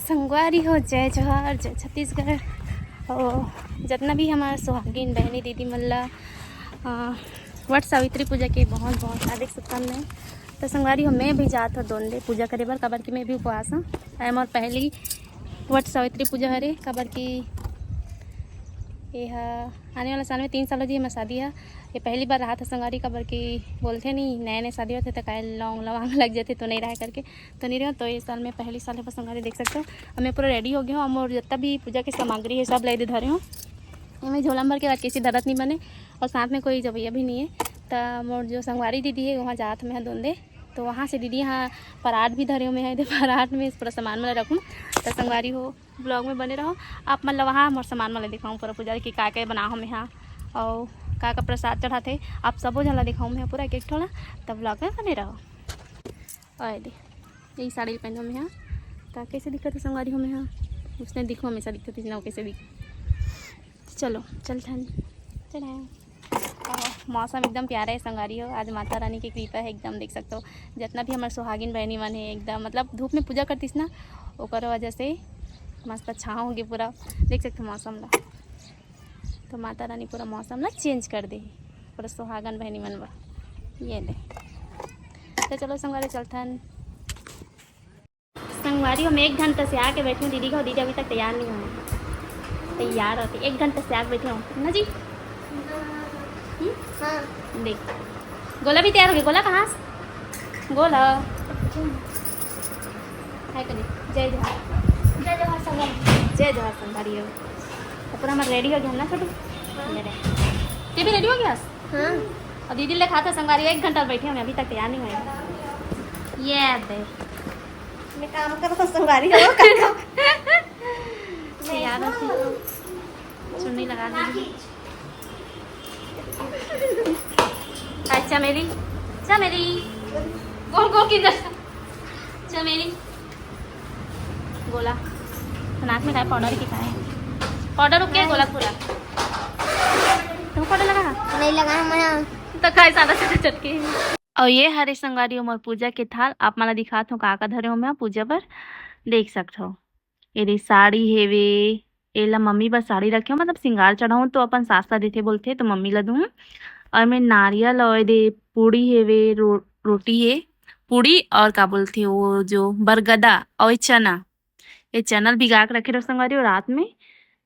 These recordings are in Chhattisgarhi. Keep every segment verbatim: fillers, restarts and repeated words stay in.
संगवारी हो, जय जोहार, जय छत्तीसगढ़। और जितना भी हमार सुहागिन बहनी दीदी मन ला, अ, वट सावित्री पूजा के बहुत बहुत हार्दिक शुभकामनाएं। तो संगवारी हो, मैं भी जात हो दोंदे पूजा करे बर, काबर कि मैं भी उपवास हूँ। ये मोर पहली वट सावित्री पूजा हरे, काबर कि ये हा आने वाला साल में तीन साल हो जी हमार शादी है। ये पहली बार रहा था संगवारी, काबर कि बोलते नहीं, नए नए शादी होते तो काहे लौंग लवांग लग जाते, तो नहीं रहा करके। तो नहीं रहो, तो ये साल में पहली साल है बस संगवारी, देख सकते हो। अब मैं पूरा रेडी हो गया हूँ, और मोर जितना भी पूजा की सामग्री है सब ले दे धरे हूँ। ये मैं झोला में भर के रख के इसी धरत नहीं बने, और साथ में कोई जवैया भी नहीं है। तो मोर जो संगवारी दीदी है वहाँ जात में है दोंदे, तो वहाँ से दीदी यहाँ परात भी धरे हूँ मैं है, परात में पूरा सामान मैं रखूँ। तो संगवारी हो, ब्लॉग में बने रहो। आप मन ल वहाँ मोर सामान मन ल दिखाऊँ, पूरा पूजा के का का बना हो मैं हा, और का का प्रसाद चढ़ाथे, आप सबो झन ल दिखाऊँ मैं पूरा एक एक ठो ला। तब ब्लॉग में बने रहो। और दे, यही साड़ी पहनो मैं हा। का कैसे दिखत है संगवारी हो मैं हा? उसने दिखो, हमेशा दिखत है ना, कैसे दिख। चलो चलथन। चढ़ाए। और मौसम एकदम प्यारा है संगवारी हो, आज माता रानी की कृपा है एकदम, देख सकते हो। जितना भी हमारे सुहागिन बहनी मन है एकदम, मतलब धूप में पूजा करतीस ना, ओकर वजह से मस्त छाँव होगी पूरा, देख सकते हो मौसम ला। तो माता रानी पूरा मौसम ला चेंज कर दे, पूरा सुहागन बहनी मन बर। ये ले, तो चलो संगवारी चलथन। संगवारी, हम एक घंटा से आके बैठे हूँ दीदी का, दीदी अभी तक तैयार नहीं हुए। तैयार होती, एक घंटा से आके बैठे हूँ ना जी। हम्म? हाँ। देख, गोला भी तैयार हो गया। गोला कहाँ से? गोला। हाय कर दे। जय जोहार। जय जोहार संगवारी। जय जोहार संगवारी हो। तो पूरा हमारा रेडी हो गया ना छोटू? हाँ। ये दे। ये भी रेडी हो गया? हाँ। और दीदी ले खाता संगवारी, एक घंटा बैठे हमें, अभी तक तैयार नहीं हुए। ये दे। मैं काम करो संगवारी हो। तैयार होती। चुन्नी लगा दी। अच्छा मेरी, अच्छा मेरी, गोल गोल की जैसा। अच्छा मेरी, गोला। तो नाक में काय पाउडर की काय? पाउडर ओके, गोला पूरा। तुम पाउडर लगा? नहीं लगा है मैं। तो काय सादा सादा चटके। और ये हरे संगवारी हो मोर पूजा के थाल, आप मन ला दिखात हो का का धरे हो मैं पूजा बर, देख सकत हो। एदे साड़ी हेवे, एला मम्मी बर साड़ी रखे हो, मतलब सिंगार चढ़ाऊँ तो अपन सास ला देथे बोलथे तो मम्मी ला दूँ। और मैं नारियल और एदे पूड़ी हेवे, रो-, रोटी हे, पूड़ी और का बोलथे वो जो बरगदा और ये चना, ये चना ल भिगा के रखे रहो संगवारी हो रात में,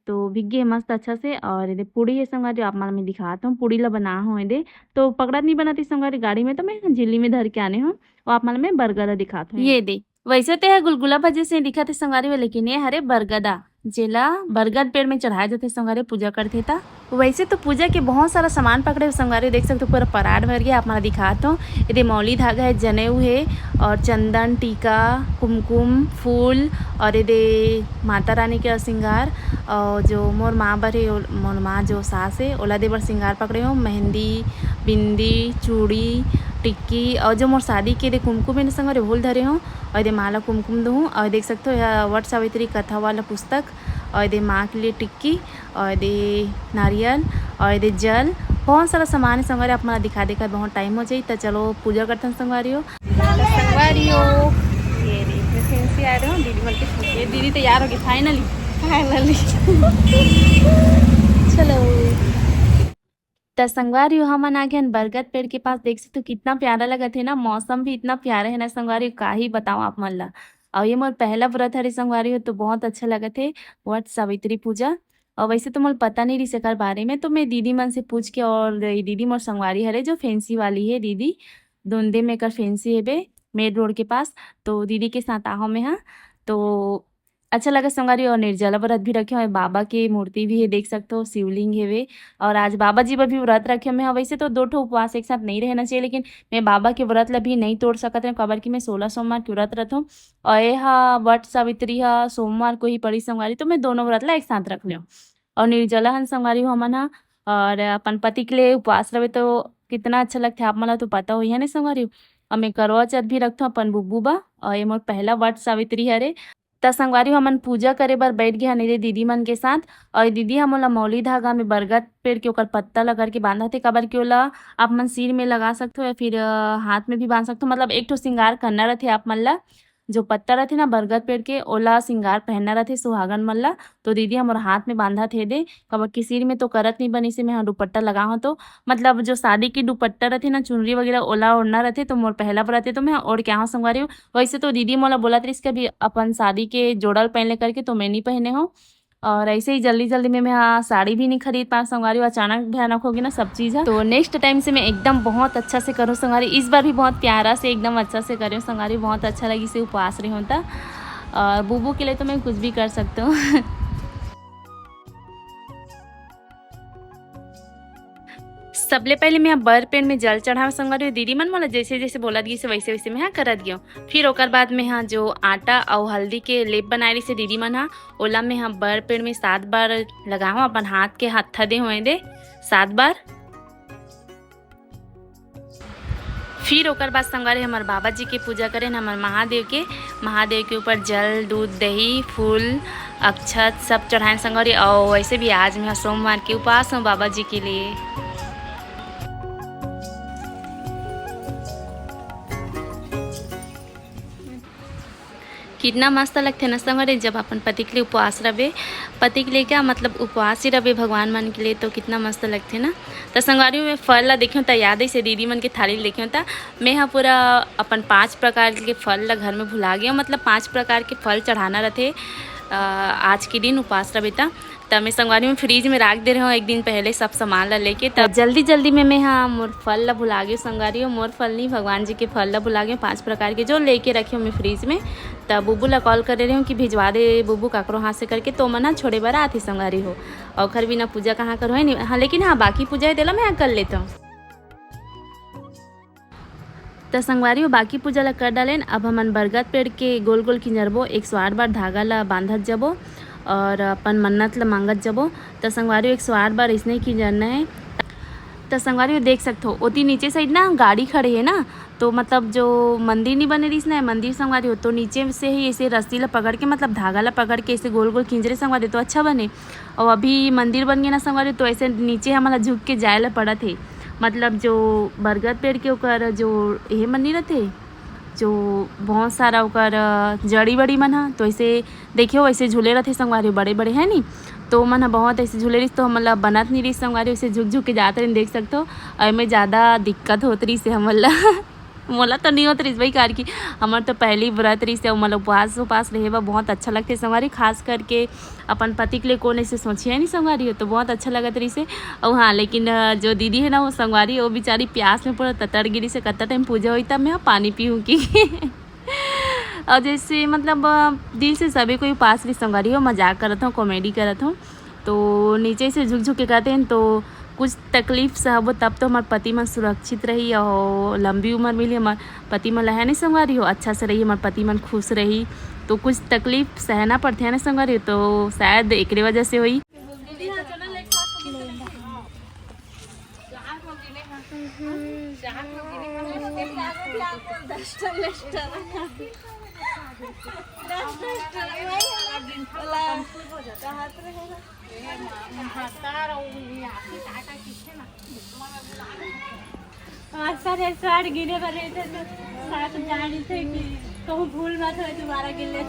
तो भीग गे मस्त अच्छा से। और एदे पूड़ी हे संगवारी, आप मन मैं दिखात हूँ, पूड़ी ला बना हो एदे, तो पकड़त नहीं बनाती संगवारी गाड़ी में, तो मैं झिल्ली में धर के आने हूँ, और आप मन मैं बरगदा दिखात हूँ। ये दे, वैसे तो यह गुलगुला भजे से दिखत हे संगवारी हो, लेकिन ये हरे बरगदा, जेला बरगद पेड़ में चढ़ाए जाथे संगवारी, पूजा करथे ता। वैसे तो पूजा के बहुत सारा सामान पकड़े हो संगवारी, देख सकते हो पूरा परात भर गया, आप मन ला दिखात हो। एदे मौली धागा है, जनेऊ है और चंदन, टीका, कुमकुम, फूल और एदे माता रानी के श्रृंगार और जो मोर माँ बर है, ओ-, मोर माँ जो सास है, ओला दे बर श्रृंगार पकड़े हो, मेहंदी, बिंदी, चूड़ी, टिक्की और जो मोर शादी के एदे कुमकुम है संगवारी, ओला धरे हो। और एदे माला कुमकुम दूँ और देख सकते हो यह वट सावित्री कथा वाला पुस्तक और एदे माँ के लिए टिक्की और एदे नारियल और एदे जल, बहुत सारा सामान है संगवारी, आप मन ला दिखा देकर बहुत टाइम हो जाई। तो चलो पूजा करथन संगवारी हो। तो संगवारी हो, ये देखो फैंसी आ रहे हो दीदी बोल के, ये दीदी तैयार हो गई finally, finally। चलो त संगवारी हो, हमन आ गेन बरगद पेड़ के पास। देख सकते हो कितना प्यारा लगत हे ना, मौसम भी इतना प्यारा है ना संगवारी हो, का ही बताओ आप मन ला। और ये मोर पहला व्रत हरे संगवारी हो, तो बहुत अच्छा लगत हे वट सावित्री पूजा। और वैसे तो मोर पता नहीं रही एकर बारे में, तो मैं दीदी मन से पूछ के, और ये दीदी मोर संगवारी हरे जो फैंसी वाली है दीदी, दोंदे में एकर फैंसी हेबे मेन रोड के पास, तो दीदी के साथ आहो मैं, हाँ। तो अच्छा लगा संगवारी, और निर्जला व्रत भी रखे हुए, बाबा के मूर्ति भी है, देख सकते हो शिवलिंग हेवे। और आज बाबा जी बर भी व्रत रखे हुए हैं। वैसे तो दो ठो उपवास एक साथ नहीं रहना चाहिए, लेकिन मैं बाबा के व्रत ला भी नहीं तोड़ सकत हूँ, काबर कि मैं सोलह सोमवार के व्रत रखूँ। और ये हा वट सावित्री हा सोमवार को ही पड़ी संगवारी, तो मैं दोनों व्रत ला एक साथ रख लियो। और निर्जला हन संगवारी हो हमन हा, और अपन पति के लिए उपवास रहे तो कितना अच्छा लगता है, आप मन ला तो पता होही है ना संगवारी हो। और मैं करवा चौथ भी रखथों अपन बुब्बू बा। और ये मोर पहला वट सावित्री हरे। त संगवारी हो, हमन पूजा करे बर बैठ गे हन एदे दीदी मन के साथ। और दीदी ह मोला मौली धागा में बरगद पेड़ के ओकर पत्ता ला करके बांधत हे, काबर कि ओला आप मन सिर में लगा सकथो या फिर, अ, हाथ में भी बांध सकथो, मतलब एक ठो श्रृंगार करना रथे आप मन ला। जो पत्ता रथे ना बरगद पेड़ के, ओला सिंगार पहनना रथे सुहागन मन ला। तो दीदी हमर हाथ में बांधत हे दे, काबर कि सिर में तो करत नहीं बनिसे, मैं हा दुपट्टा लगा हूँ। तो मतलब जो शादी की दुपट्टा रथे ना, चुनरी वगैरह, ओला ओढ़ना रथे, तो मोर पहला बरत हे तो मैं ओढ़ के आहूँ संगवारी हो। वैसे तो दीदी मोला बोलत रहिस कि अभी अपन शादी के जोड़ल पहन ले करके, तो मैं नहीं पहने हूँ। और ऐसे ही जल्दी जल्दी में मैं हा साड़ी भी नहीं खरीद पाऊँ संगवारी, अचानक भयानक होगी ना सब चीज़ है। तो नेक्स्ट टाइम से मैं एकदम बहुत अच्छा से करूँ संगवारी। इस बार भी बहुत प्यारा से एकदम अच्छा से करूँ संगवारी, बहुत अच्छा लगिसे उपवास रहे होता। और बुबू के लिए तो मैं कुछ भी कर सकती हूँ। सबले पहले मैं बर पेड़ में जल चढ़ाव संगवारी हो। दीदी मन मोला जैसे जैसे बोलत गिस वैसे वैसे मैं हा करत गयो। फिर ओकर बाद में हा जो आटा अउ हल्दी के लेप बनाए रहिसे दीदी मन हा, ओला में हा बर पेड़ में सात बार लगाव, अपन हाथ के हत्था दे हुए दे सात बार। फिर ओकर बाद संगवारी हमर बाबा जी के पूजा करेन, हमर महादेव के। महादेव के ऊपर जल, दूध, दही, फूल, अक्षत सब चढ़ाएन संगवारी। और वैसे भी आज मैं सोमवार के उपास हूँ बाबा जी के लिए। कितना मस्त लगथे ना संगवारी, जब अपन पति के लिए उपवास रहे, पति के लिए क्या, मतलब उपवास ही रहे भगवान मन के लिए, तो कितना मस्त लगथे ना। तो संगवारी, मैं फल ला देखियो त याद है से दीदी मन के थाली ला देखियो त मैं हा पूरा अपन पांच प्रकार के फल ला घर में भुला गयो, मतलब पांच प्रकार के फल चढ़ाना रथे। अ, आज के दिन उपवास रहे त त मैं संगवारी में फ्रिज में राख दे रहे हूँ एक दिन पहले सब सामान ला लेके। त जल्दी जल्दी में मैं हा मोर फल ला भुला गई संगवारी हो, मोर फल नहीं, भगवान जी के फल ला भुला गई, पांच प्रकार के जो लेके रखे हूँ मैं फ्रिज में। त बुबू ला कॉल करे रहे हूँ कि भिजवा दे बुबू काकरो हाथ से करके, तो मन हा छोड़े बर आथे संगवारी हो। ओखर बिना पूजा कहाँ कर होए नहीं। हाँ, लेकिन हाँ, बाकी पूजा है तेला मैं हा कर लेता हूँ। त संगवारी हो, बाकी पूजा ला कर डालेन। अब हमन बरगद पेड़ के गोल गोल किंजरबो, एक सौ आठ बार धागा ला बांधत जबो और अपन मन्नत ला मांगत जबो। त संगवारी हो, एक सौ आठ बार इसने किंजरना है। त संगवारी हो, देख सकथो ओती नीचे साइड ना गाड़ी खड़े है ना, तो मतलब जो मंदिर नहीं बने रहिस ना मंदिर संगवारी हो, तो नीचे से ही ऐसे रस्सी ला पकड़ के, मतलब धागा ला पकड़ के ऐसे गोल गोल किंजरे संगवारी हो, तो अच्छा बने। और अभी मंदिर बन गए ना संगवारी हो, तो ऐसे नीचे हमन ला झुक के जाए ला पड़त है। मतलब जो बरगद पेड़ के ओकर जो ये मन नहीं रहते, जो बहुत सारा ओकर, अ, जड़ी बड़ी मन ह, तो ऐसे देखियो, ऐसे झूले रहते संगवारी, बड़े बड़े है नी, तो मन ह बहुत ऐसे झूले रहिस, तो हमन ला बनत नहीं रहिस संगवारी, ऐसे झुक झुक के जात रहिन, देख सकथो। और एमे ज़्यादा दिक्कत होत रहिस हे हमन ला। मोला तो नहीं होत रहिस भाई, कार की हमर तो पहली व्रत रहिस हे, अउ मोला उपवास उपास रहे बर बहुत अच्छा लगथे संगवारी, खास करके अपन पति के लिए कोन ऐसे सोचे है नहीं संगवारी हो, तो बहुत अच्छा लगत रहिस हे। अउ हाँ, लेकिन, अ, जो दीदी है ना, वो संगवारी, वो बेचारी प्यास में पूरा ततड़ गिरी से, कत्ता टाइम पूजा होई तब मैं पानी पीऊँ की। और जैसे मतलब, अ, दिल से सभी कोई उपास रही संगवारी हो, मजाक करत हूँ, कॉमेडी करत हूँ, तो नीचे से झुक झुक के कहते हैं, तो कुछ तकलीफ सहबो तब तो हमारे पति मन सुरक्षित रही और लंबी उम्र मिली हमारे पति मन ला, है नहीं संगवारी हो, अच्छा से रही, हमारे पति मन खुश रही। तो कुछ तकलीफ सहना पड़थे है ना संगवारी हो, तो शायद एकरे वजह से होई। अक्सर ये साठ गिने पर रहते तो साथ जानी थे कि कहूँ भूल मत हो दोबारा गिन ले।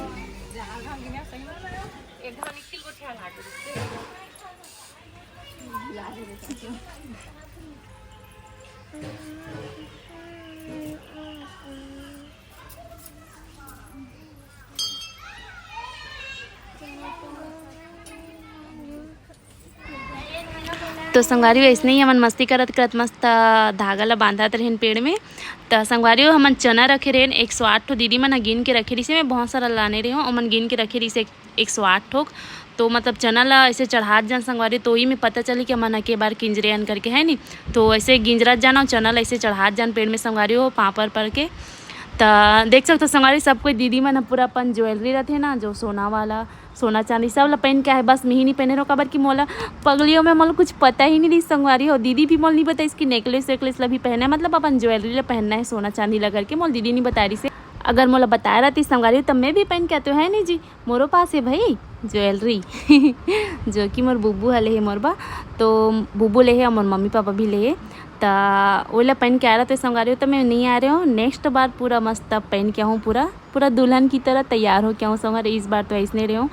तो संगवारी हो, अइसने ही हमन मस्ती करत करत मस्त धागा ला बांधत रहेन पेड़ में। त संगवारी हो, हमन चना रखे रहेन, एक सौ आठ ठो दीदी मन ह गिन के रखे रहिसे, मैं बहुत सारा लाने रहे हूँ, ओमन गिन के रखे रहिसे एक सौ आठ ठोक। तो मतलब चना ला ऐसे चढ़ात जान संगवारी, तो ही में पता चली कि हमन ह के बार किंजरे अन करके, है नी। तो ऐसे गिंजरत जान अउ चना ला ऐसे चढ़ात जान पेड़ में संगवारी हो, पाँव पर पर के। त देख सकथो संगवारी, सब कोई दीदी मन ह पूरा अपन ज्वेलरी रथे ना, जो सोना वाला, सोना चांदी सब ला पहन के आहे, बस मिही नहीं पहने रहो, काबर कि मोला पगलियों में मोला कुछ पता ही नहीं रही संगवारी हो। दीदी भी मोला नहीं बताइस कि नेकलेस वेकलेस ला भी पहना है, मतलब अपन ज्वेलरी ला पहनना है सोना चांदी ला करके मोला दीदी नहीं बता रही से। अगर मोला बताया रहती संगवारी हो, तब मैं भी पहन के आते, है नहीं जी। मोरो पास है भाई ज्वेलरी, जो कि मोर बुबू ह ले हे मोर बा, तो बुबू ले हे और मोर मम्मी पापा भी ले हे। त ओला पहन के आ रहा तो संगवारी हो, त मैं नहीं आ रहे हूँ। नेक्स्ट बार पूरा मस्त पहन के आऊँ, पूरा पूरा दुल्हन की तरह तैयार हो के आऊँ संगवारी। इस बार तो ऐसने रहे हूँ।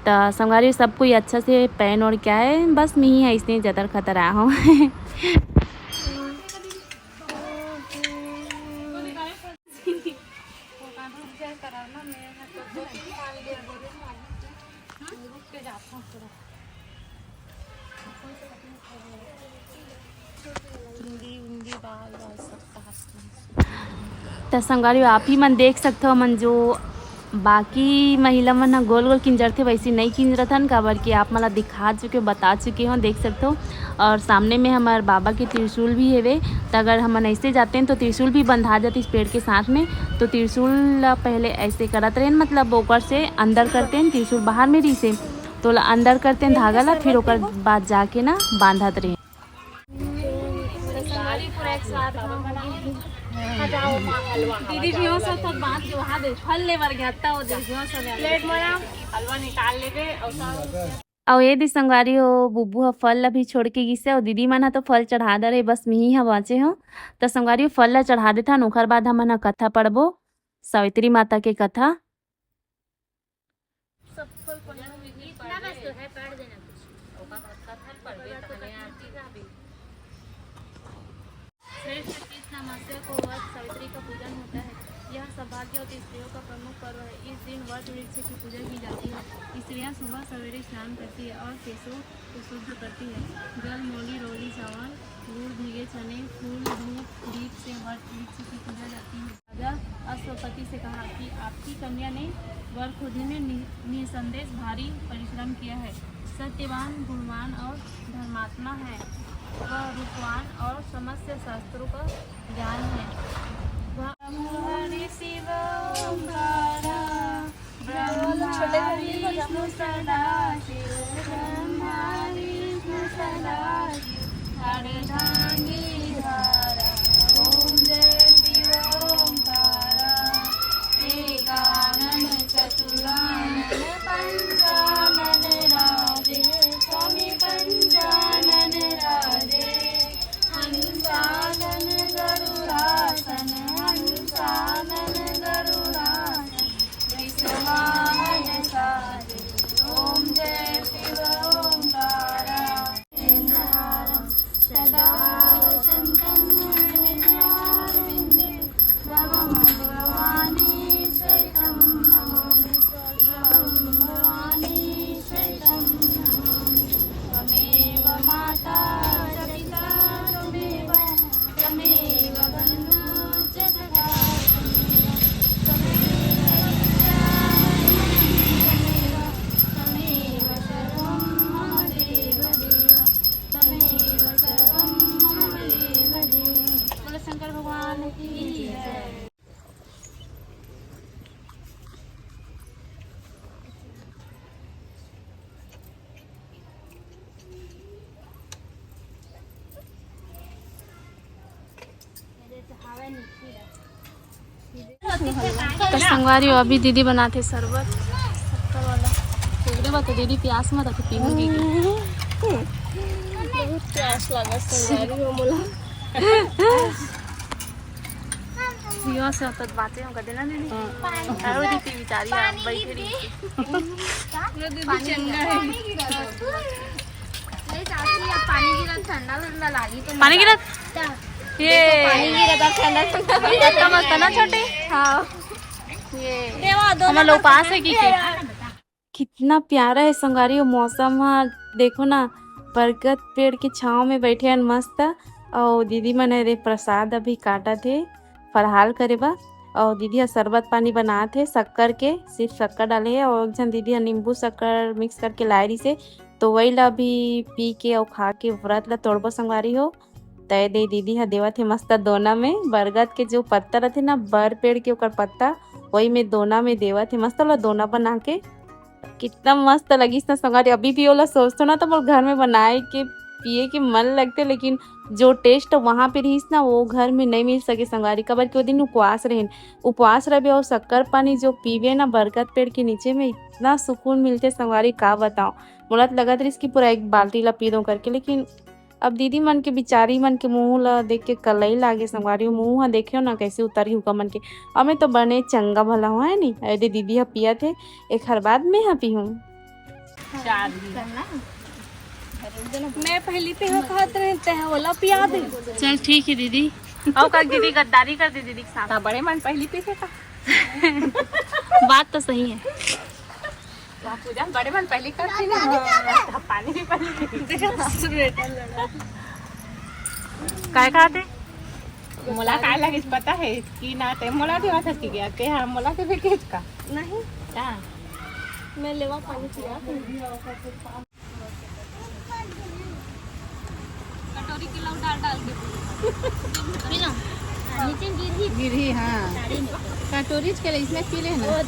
त संगवारी हो, सब कोई अच्छा से पहन ओढ़ के आए, बस मैं ही ऐसने जतर खतर आ हूँ। त संगवारी हो, आप ही मन देख सकथो, हमन जो बाकी महिला मन ह गोल गोल किंजरथे, वैसे नहीं किंजरथन, काबर कि आप मन ला दिखा चुके, बता चुके हो, देख सकथो। और सामने में हमार बाबा के त्रिशूल भी हेवे, त अगर हमन ऐसे जाते हैं तो त्रिशूल भी बंधा जाती इस पेड़ के साथ में। तो त्रिशूल ला पहले ऐसे करत रहेन, मतलब ओकर से अंदर करते हैं, त्रिशूल बाहर में रहिसे, तो ला अंदर करते हैं धागा ला, फिर ओकर बाद जाके ना बांधत रहेन। दीदी भी हो सकत बात जो वहाँ दे फल ले बर गया, तब दे हो सकत। प्लेट में हलवा निकाल लेबे और सब। अउ ए दे संगवारी हो, बुब्बू ह फल ल भी छोड़ के गिसे अउ दीदी मन ह तो फल चढ़ा दरे, बस मिही ह बाँचे हो। त संगवारी हो, फल ल चढ़ा देथन, ओखर बाद हमन ह कथा पढ़बो, सावित्री माता के कथा। श्रेष्ठ तीज अमावस्या को व्रत सावित्री का पूजन होता है। यह सौभाग्यवती स्त्रियों का प्रमुख पर्व है। इस दिन वट वृक्ष की पूजा की जाती है। स्त्रियां सुबह सवेरे स्नान करती है और केशों को शुद्ध करती है। जल, मूली, रोली, चावल, गुड़, भीगे चने, फूल, धूप, दीप से वट वृक्ष की पूजा जाती है। राजा अश्वपति से कहा कि आपकी कन्या ने वर खोजने में नि-, निसंदेह भारी परिश्रम किया है। सत्यवान, गुणवान और धर्मात्मा है। वह रूपवान और समस्त शास्त्रों का ज्ञान है। वह ब्रह्मा विष्णु सदा शिव, ब्रह्मा विष्णु सदा शिव, अर्धांगी धारा, ओम जय शिव ओंकारा। एकानन चतुरानन पंचानन राजे, स्वामी पंचानन राजे। हंसानन गरुड़ासन, हंसानन गरुड़ासन, विश्ववाहन साजे। ओम जय शिव ओंकारा। सदा वसंतं हृदयारविन्दे, भवं भवानी सहितं नमामि, भवं भवानी सहितं नमामि। त्वमेव माता च पिता त्वमेव, त्वमेव बन्धु च सखा त्वमेव, त्वमेव विद्या त्वमेव, त्वमेव सर्वं मम देव देव, त्वमेव सर्वं मम देव देव। बोलो शंकर भगवान की जय। तो संगवारी हो, अभी दीदी बनाथे शरबत, शक्कर वाला। एकरे बाद तो दीदी प्यास मत आथे, पीहूंगी। बहुत प्यास लगा संगवारी हो मोला। जीवा से होता बातें हम कर देना दीदी। हाँ। अरे दीदी बेचारी आप बैठे रही। पूरा दीदी चंगा है। ले चाची, अब पानी गिरा, ठंडा ठंडा लागी तो पानी गिरा? ये पानी गिरा था, ठंडा ठंडा। मस्त मस्त ना छोटे? हाँ। ये देवा, दोनों हमारे लोग पास है कि के? कितना प्यारा है संगवारी हो मौसम ह। देखो ना, बरगद पेड़ के छाँव में बैठे हन मस्त। अउ दीदी मन ह रे प्रसाद अभी काटत हे फरहाल करे बर। अउ दीदी ह शरबत पानी बनात हे शक्कर के, सिर्फ शक्कर डाले हे। अउ एक झन दीदी ह नींबू शक्कर मिक्स करके लाए रिहिसे, तो वही ला अभी पी के अउ खा के व्रत ला तोड़बो संगवारी हो। तय दे दीदी ह देवत हे मस्त दोना में, बरगद के जो पत्ता रथे ना, बर पेड़ के ओकर पत्ता, वही में दोना में देवत हे मस्त ला दोना बना के। कितना मस्त लगिस ना संगवारी। अभी भी ओला सोचथो ना तो मोर घर में बनाए के पिए के मन लगथे, लेकिन जो टेस्ट वहाँ पे रहिस ना वो घर में नहीं मिल सके संगवारी, काबर कि वो दिन उपवास रहेन। उपवास रहबे और शक्कर पानी जो पीबे ना बरगद पेड़ के नीचे में, इतना सुकून मिलथे संगवारी, का बताओ। मोला तो लगत रहिस कि पूरा एक बाल्टी ला पी दो करके, लेकिन अब दीदी मन के, बिचारी मन के मुंह ला देख के कलई लागे संगवारी हो। मुंह ह देखे हो ना कैसे उतर गे उका मन के। अब मैं तो बने चंगा भला हो, है नी? ए दे दीदी ह पियत हे, एखर बाद मैं ह पीहूं। चार ही। मैं पहली पे हो कहत रहे, ते ओला पिया दे। चल ठीक है दीदी। और का दीदी गद्दारी कर दे दीदी के साथ। ता बड़े मन पहली पे से का? बात तो सही है। वाह, पूजा बड़े मन पहली कर थी ना। हाँ, पानी भी पहली पी। देखो, सासुर बेटा लड़ा। काय खाते? मोला काय लगिस पता है कि ना ते मोला देवा था कि गया ते, हाँ, मोला के भी केच का। नहीं। का? मैं लेवा पानी पिया। कटोरी के लौटा डाल के पी लो। नीचे गिरही। गिरही, हाँ। कटोरी के लिए इसमें पी लेना।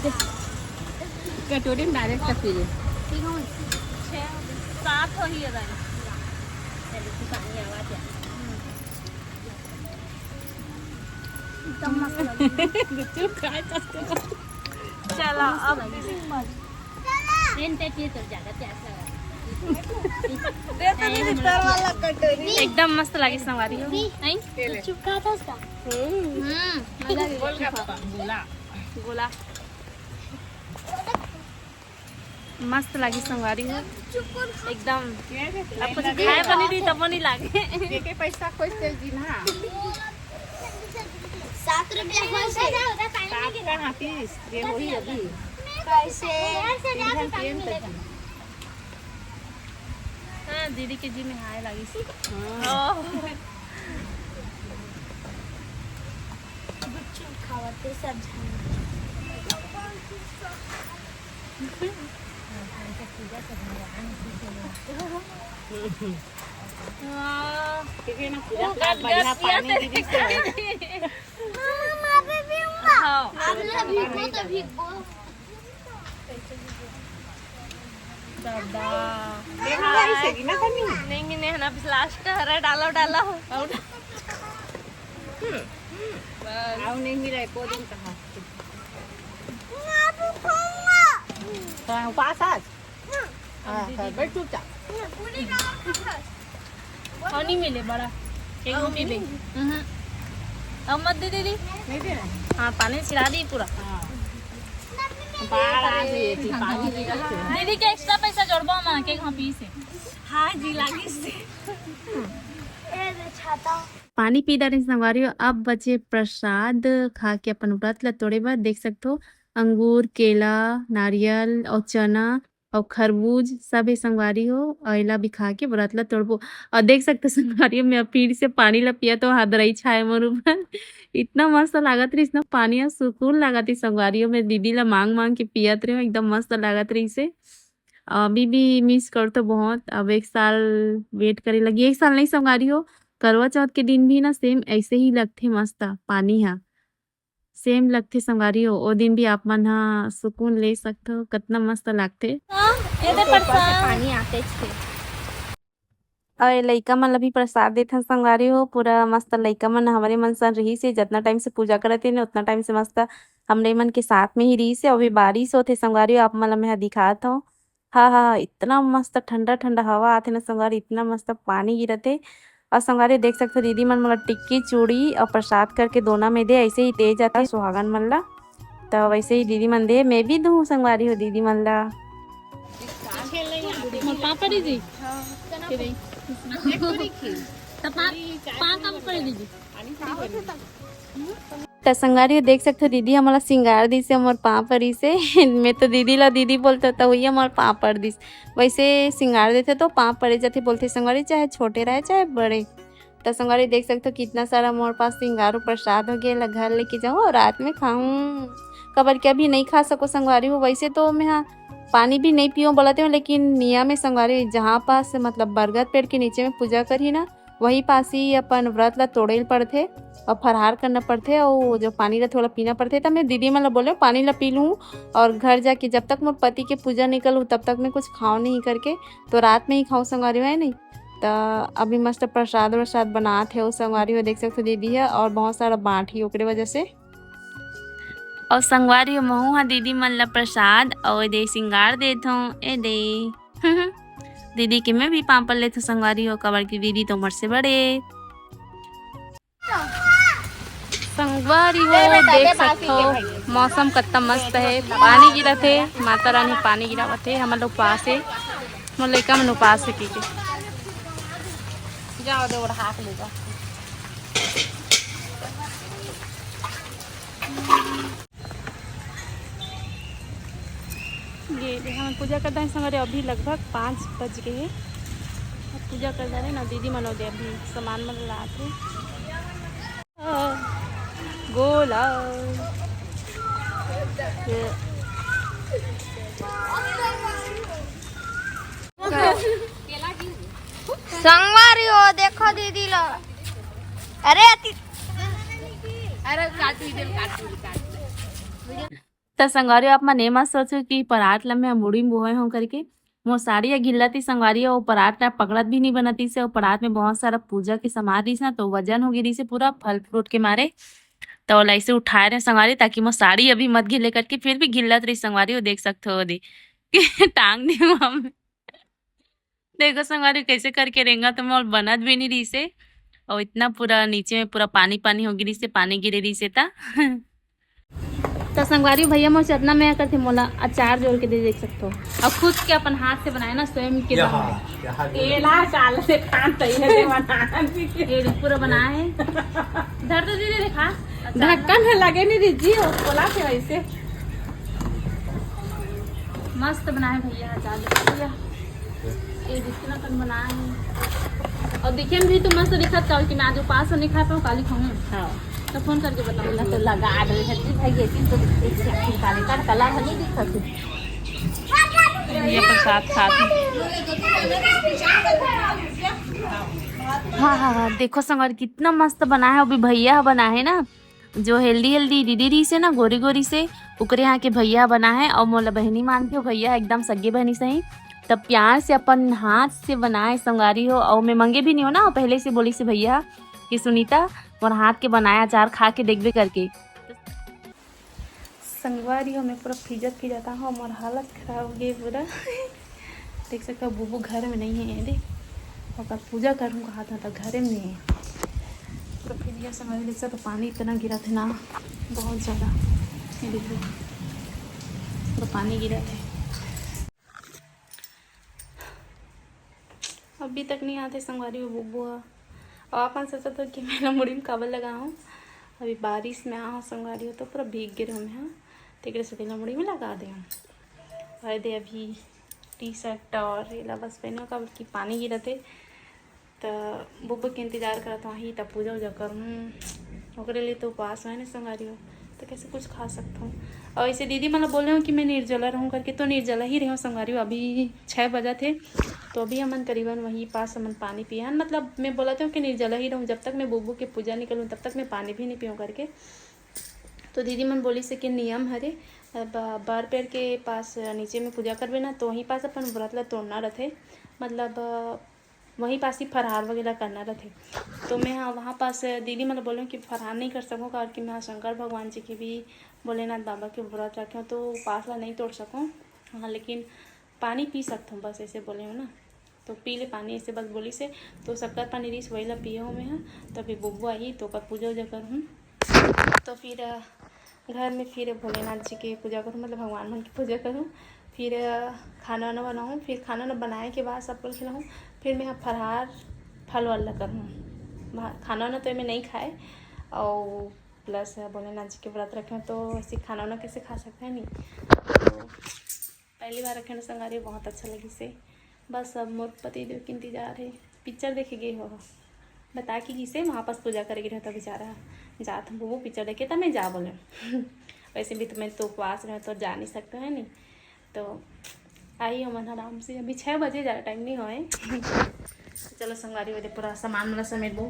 कटोरी में डायरेक्ट पी ले। छः, सात हो ही है भाई। एकदम मस्त लगे। गुपचुप खाए चस्के। चलो, अब ट्रेन पे पिए तो ज्यादा प्यास लगा। दे तो नहीं, तर वाला कटोरी। एकदम मस्त लगे संगवारी हो। नहीं? गुपचुप खा था उसका। हम्म। हम्म, मजा आ गया। गोलगप्पा, गोला। गोला। मस्त लगे संगवारी हो। एकदम। अब कुछ खाए बनी रही तब नहीं लागे। के के पैसा खोज दे जी ना। सात रुपया खोज दे। सात का हाथी, ये वही अभी। कैसे? तीन जन तीन पैसा। हाँ, दीदी के जी में हाय लागी सी। हाँ। ओह। गुपचुप खावत हे सब झन। हाँ। ठीक है ना, पूरा वो गद गद बढ़िया किया पानी तेरे गिरी से। हाँ, हाँ, हाँ। आप लोग भीगो तो भीगो। दादा। ये हमारी से गिना था नहीं? नहीं गिने है ना, अभी लास्ट हरा डालो, डालो। और? हम्म, हम्म। बस। आओ, नहीं मिला, एको दिन कहा। तो उपास आज? हाँ, हाँ, बैठ चुपचाप। और नहीं मिले बड़ा, एक और मिले। नहीं? हम्म। अब मत दे दीदी। नहीं दे रहा। हाँ, पानी छिला दी पूरा। हाँ। बाहर आ गई थी, पानी दे रहा। दीदी के एक्स्ट्रा पैसा जोड़बो हम के, हाँ, पी से। हाँ जी, लागी से। ए, रे छाता। पानी पी डारे संगवारी हो। अब बचे प्रसाद खा के अपन व्रत ला तोड़े बर। देख सकथो, अंगूर, केला, नारियल और चना और खरबूज सब हे संगवारी हो। और एला भी खा के व्रत ला तोड़बो। और देख सकथो संगवारी हो, मैं फिर से पानी ला पिया तो हादरई छाए मोर ऊपर। इतना मस्त लागत रहिस ना पानी, और सुकून लागत रहिस संगवारी हो। मैं दीदी ला मांग मांग के पियत रहे, एकदम मस्त लागत रहिस हे। अभी भी मिस करथो बहुत। अब एक साल वेट करे लगी, एक साल नहीं संगवारी हो, करवा चौथ के दिन भी ना सेम ऐसे ही लगथे मस्त पानी हा, सेम लगथे संगवारी हो। ओ दिन भी आप मन हा सुकून ले सकथो, कतना मस्त लागथे। हाँ, ये दे ऊपर से प्रसाद। पानी आते थे। अउ ए लइका मन ल भी प्रसाद देथन संगवारी हो। पूरा मस्त लइका मन हमरे मन सन रिहिस हे, जतना टाइम से पूजा करत हे न, उतना टाइम से मस्त हमरे मन के साथ में ही रिहिस हे। अउ अभी बारिश होत हे संगवारी हो, आप मन ल मैं ह दिखात हव। हा, हा, इतना मस्त ठंडा ठंडा हवा आथे न संगवारी, इतना मस्त पानी गिरत हे। अउ संगवारी देख सकथव, दीदी मन मोला टिक्की, चूड़ी अउ प्रसाद करके दोना में दे, ऐसे ही दे जाथे सुहागन मन ला। त वैसे ही दीदी मन दे, मैं भी दूँ संगवारी हो दीदी मन ला। मोर पापड़ी जी। त पा-, पा कम कर दीदी। त संगवारी हो देख सकथो, दीदी हमला सिंगार दिस हे, मोर पाँव परिस हे। मैं तो दीदी ला दीदी बोलथो, त उइया मोर पाँव पर दिस। वैसे सिंगार देथे तो पाँव परे जाथे बोलथे संगवारी, चाहे छोटे रहे चाहे बड़े। त संगवारी देख सकथो कितना सारा मोर पास सिंगार अउ प्रसाद हो गे, एला घर लेके जाहूँ अउ रात में खाहूँ। काबर कि अभी नहीं खा सको संगवारी हो। वैसे तो मैं हा पानी भी नहीं पीऊँ बोलत हूँ, लेकिन नियम हे संगवारी, जहाँ पास मतलब बरगद पेड़ के नीचे में पूजा करही ना, वही पास ही अपन व्रत ला तोड़े ल पड़थे अउ फरहार करना पड़थे अउ जो पानी ला थोड़ा पीना पड़थे। त मैं दीदी मन ला बोले पानी ला पी लूँ अउ घर जाके जब तक मोर पति के पूजा नहीं कर लूँ तब तक मैं कुछ खाऊँ नहीं करके, तो रात में ही खाऊँ संगवारी हो, है नहीं। त अभी मस्त प्रसाद व्रसाद बनात हे ओ संगवारी हो, देख सकथो दीदी ह, अउ बहुत सारा बाँटही ओकरे वजह से। अउ संगवारी हो, महू ह दीदी मन ला प्रसाद अउ ए दे सिंगार देत हूँ, ए दे। दीदी के मैं भी पाँव पड़ लेथों संगवारी हो, काबर कि दीदी तो मोर से बड़े। संगवारी हो, देख सकथो मौसम कत्ता मस्त हे, पानी गिरत हे, माता रानी पानी गिरावत हे। हमन लोग उपास हे, मोर लइका मन उपास हे, की के जाओ दे ओढ़ा के ले जाओ। ये दे, हमन पूजा कर डारेन संगवारी, अभी लगभग पाँच बज गे हे। अब पूजा कर डारेन ना, दीदी मन दे अभी सामान मन लात हे। गोला। ये संगवारी हो, देखो दीदी ला। अरे अति अरे काट दीजिए, काट दीजिए, काट दीजिए। त संगवारी, आप मन ए मत सोचो कि परात ल मैं मुड़ी म बोहे हों करके। मोर साड़ी ह गिल्लत ही संगवारी, अउ परात ल पकड़त भी नहीं बनत ही से, अउ परात में बहुत सारा पूजा के सामान रहिस ना, तो वजन हो गे रहिस हे पूरा फल फ्रूट के मारे। तो ओला ऐसे उठाए रहे संगवारी, ताकि मोर साड़ी अभी मत गिले करके, फिर भी गिल्लत रही संगवारी, वो देख सकथो ओदे टांग दे हम। देखो संगवारी, कैसे करके रेंगा तो मोर बनत भी नहीं रहिस हे, और इतना पूरा नीचे में पूरा पानी पानी हो गे रहिस हे, पानी गिरे रहिस हे ता। तो संगवारी, भैया मोर चतना में करथे, मोला अचार जोर के दे, देख सकथो। और खुद के अपन हाथ से बनाए ना, स्वयं के यहाँ, दम में। यहाँ के एला चाल से खान तैयार है बना। ये देख, पूरा बनाए हे। धर दे दीदी, देखा। ढक्कन है लगे नहीं रही जी, वो खोला थे वैसे। मस्त बनाए भैया, अचार देखो भैया। ये जितना कन बनाए हे। और दिखे में भी तो मस्त दिखत, काबर कि मैं आज उपास नहीं खा पाऊँ, काली खाऊँ। हाँ। तो फोन करके बताऊँ। तो लगा दे छत्ती भाई, ये चीज तो दिखते ही अच्छी काली का कलर है, नहीं दिखत है। ये प्रसाद खात हे। हाँ, हाँ, हाँ, देखो संगवारी, कितना मस्त बना हे, अभी भैया बना हे ना, जो हेल्दी हेल्दी दीदी रहिस हे ना, गोरी गोरी से, ओकरे यहाँ के भैया बना हे, और मोला बहनी मानथे, भैया एकदम सगे बहनी सही। तब प्यार से अपन हाथ से बनाए संगवारी हो, और मैं मंगे भी नहीं हो ना, पहले से बोलिस हे भैया कि सुनीता, मोर हाथ के बनाए अचार खा के देखबे करके। संगवारी हो, मैं पूरा फिजत फिजत आहों, मोर हालत खराब हो गई पूरा। देख सकथो, बुबू घर में नहीं है, ये देख, ओकर पूजा करूँ कहा था, तो घरे में नहीं है। तो फिर ये संगवारी देख सकथो, पानी इतना गिरत हे ना, बहुत ज़्यादा। ये देखो, पूरा पानी गिरत हे। अभी तक नहीं आते संगवारी हो बुबू ह। और अपन सोचत हो कि मैं मुड़ी में काबर लगाहूँ, अभी बारिश में आहों संगवारी हो, तो पूरा भीग गे रहूँ मैं, हाँ, तेकरे से पहले मुड़ी में लगा दे हूँ। और दे अभी टी शर्ट और एला बस पहनो, काबर कि पानी गिरत हे। त बुबू के इंतजार करत हूँ, आही त पूजा उजा करूँ, ओकरे लिए तो उपवास है ना संगवारी हो, तो कैसे कुछ खा सकत हूँ। और ऐसे दीदी मतलब बोले हूँ कि मैं निर्जला रहूँ करके, तो निर्जला ही रहूँ संगवारी हो। अभी छः बजत हे, तो अभी हमन करीबन वही पास हमन पानी पिए हन। मतलब मैं बोलत हूँ कि निर्जला ही रहूँ, जब तक मैं बुबू के पूजा नहीं करूँ तब तक मैं पानी भी नहीं पीऊँ करके। तो दीदी मन बोलिस हे कि नियम हरे, अब बार पेड़ के पास नीचे में पूजा करबे ना, तो वहीं पास अपन व्रत ला तोड़ना रथे, मतलब वहीं पास ही फरहार वगैरह करना रथे। तो मैं हाँ वहाँ पास दीदी मन ला बोले हूँ कि फरहार नहीं कर सकूँ, काबर कि मैं हाँ शंकर भगवान जी के भी, भोलेनाथ बाबा के व्रत रखे हूँ, तो उपास ला नहीं तोड़ सकूँ। हाँ, लेकिन पानी पी सकत हूँ, बस ऐसे बोले हूँ ना। तो पी ले पानी, ऐसे बस बोलिस हे। तो शक्कर पानी रहिस, वही ला पिए हूँ मैं हाँ। तो अभी बुबू आही, तो ओकर पूजा उजा करहूँ। तो फिर, अ, घर में फिर भोलेनाथ जी के पूजा करूँ, मतलब भगवान मन के पूजा करूँ। फिर, अ, खाना वाना बनाऊँ। फिर खाना वाना बनाए के बाद सबको खिलाऊँ। फिर मैं फरहार फल वाला करूँ। भा-, खाना वाना तो मैं नहीं खाए, और प्लस भोलेनाथ जी के व्रत रखे हूँ, तो ऐसे खाना वाना कैसे खा सकते हैं, नहीं? तो पहली बार रखे हूँ संगवारी, बहुत अच्छा लगिस हे। बस अब मोर पति देव के इंतजार हे। पिक्चर देखे गे हो, बता के गिस हे, वहाँ पास पूजा करे गे रहे, तो बेचारा जात हूँ, वो पिक्चर देखे, तब मैं जा बोले। वैसे भी तो मैं तो उपवास रहे, तो जा नहीं सकते हैं, नहीं? तो आई हमन आराम से, अभी छः बजे, ज़्यादा टाइम नहीं होए। चलो संगवारी, वो दे पूरा सामान वाला समेट बो।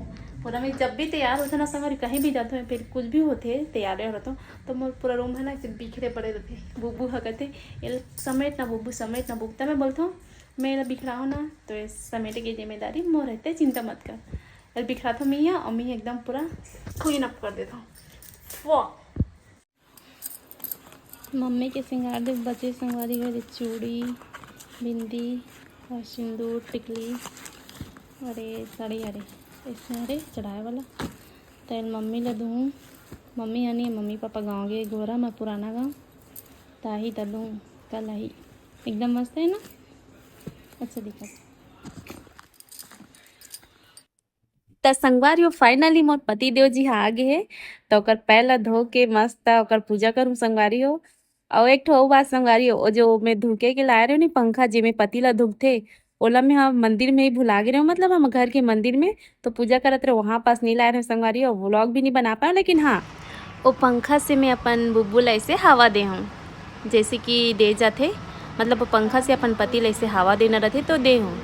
पूरा मैं जब भी तैयार होते ना संगवारी, कहीं भी जाते हैं, फिर कुछ भी होते, तैयार हो रहता हूँ, तो मोर पूरा रूम है ना, ऐसे बिखरे पड़े रहते। बुबू ह कहते, "ये समेट ना बुबू, समेट ना बुबू।" तब मैं बोलता हूँ, "मैं एला बिखराहूँ ना, तो ये समेटे के जिम्मेदारी मोर रहते, चिंता मत कर।" अउ बिखराथों मैं हा, अउ मैं एकदम पूरा clean up कर देथों। वाह। मम्मी के सिंगार दे बचे संगवारी हो, चूड़ी, बिंदी, अउ सिंदूर, टिकली, अरे साड़ी, अरे ऐसे हरे चढ़ाए वाला। तेल मम्मी ला दूँ, मम्मी आनी, मम्मी पापा गाँव गे, घोरा म पुराना गाँव, ताही त दूँ, कल आही। एकदम मस्त है ना, अच्छा दिखत। त संगवारी हो, finally मोर पति देव जी ह आ गे हे, त ओकर पैर ला धो के मस्त ओकर पूजा करूँ संगवारी हो। अउ एक ठो अउ बात संगवारी हो, ओ जो मैं धुके के लाए रहे नी पंखा, जेमे पति ला धुकथे, ओला मैं ह मंदिर में ही भुला गे रहे, मतलब हम घर के मंदिर में तो पूजा करत रहे, वहाँ पास नहीं लाए रहे संगवारी हो, vlog भी नहीं बना पाए, लेकिन हाँ, ओ पंखा से मैं अपन बुब्बू ला ऐसे हवा दे हूँ, जैसे कि दे जाथे, मतलब ओ पंखा से अपन पति ला ऐसे हवा देना रहथे तो दे हूँ।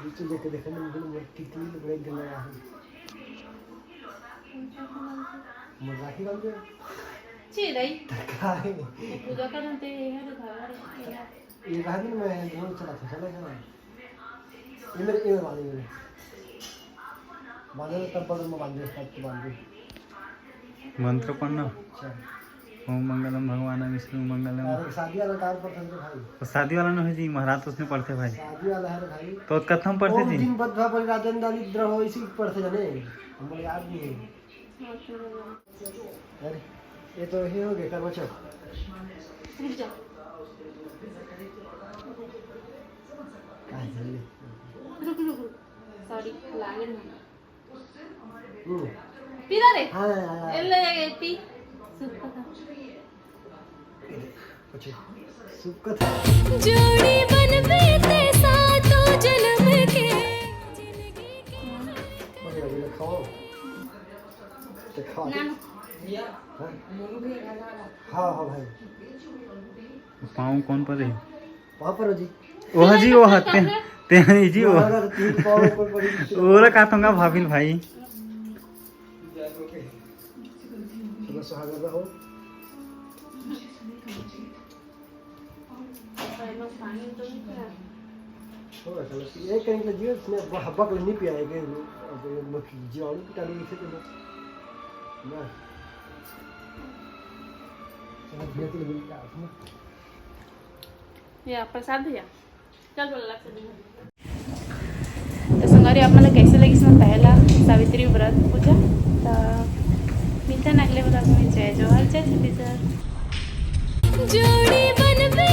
बीच में जाके देखा ना, मुझे मोर कितनी लुगाई गंगा है। मोर राखी बांध दे। छी रही। तो का है? पूजा करन ते ये है तो घर वाले, ये है। ये कहा दिन मैं दोनों चला था, चला, चला। ये मेरे, ये मेरे बांध दे, मेरे। बांध दे, तब बदल में बांध दे, तब तो बांध दे। मंत्र पढ़ना। अच्छा। ओम मंगलम भगवान विष्णु मंगलम। अरे, शादी वाला कार पर चलते भाई। तो शादी वाला नहीं जी, महाराज तो उसने पढ़ते भाई। शादी वाला है रे भाई। तो कथम पढ़ते ओम जी? जिन बद्धा परिराजन दारिद्र हो, इसी पढ़ते जाने। हमको याद नहीं है। अरे, ये तो ही हो गया, करवा चौथ। रुक जा। काहे जल्दी? रुक, रुक, रुक। Sorry, लागे नहीं। हम्म। पी ना रे। हाँ, हाँ, हाँ। ए ले, पी। सूप कथा। ये देख, कुछ सूप कथा। जोड़ी बनबे ते सातों जन्म के। जिंदगी के। मजा आ गया, खाओ। तो खाओ। ना। हाँ? हाँ, हाँ भाई। पाँव कौन पर है? पाँव पर हो जी। ओह जी, ओह, ते, ते जी, ओह। हमारा तो तीन पाँव ऊपर पड़ी। ओरा का तंगा भाभिल भाई। चलो, सुहागन रहो। हो, चलो, ये कहीं के जीव, इसने हब्बा के नहीं पिया है, कि अब ये मत जीवाणु की टाली इसे तो ना। चलो, भैया, चलो, मिलता है। या प्रसाद भैया, चल बोला लग से। तो संगवारी, आप मन ला कैसे लगिस ना पहला सावित्री व्रत पूजा? तो मिलते हैं अगले vlog में। जय जोहार, जय छत्तीसगढ़। जोड़ी बनबे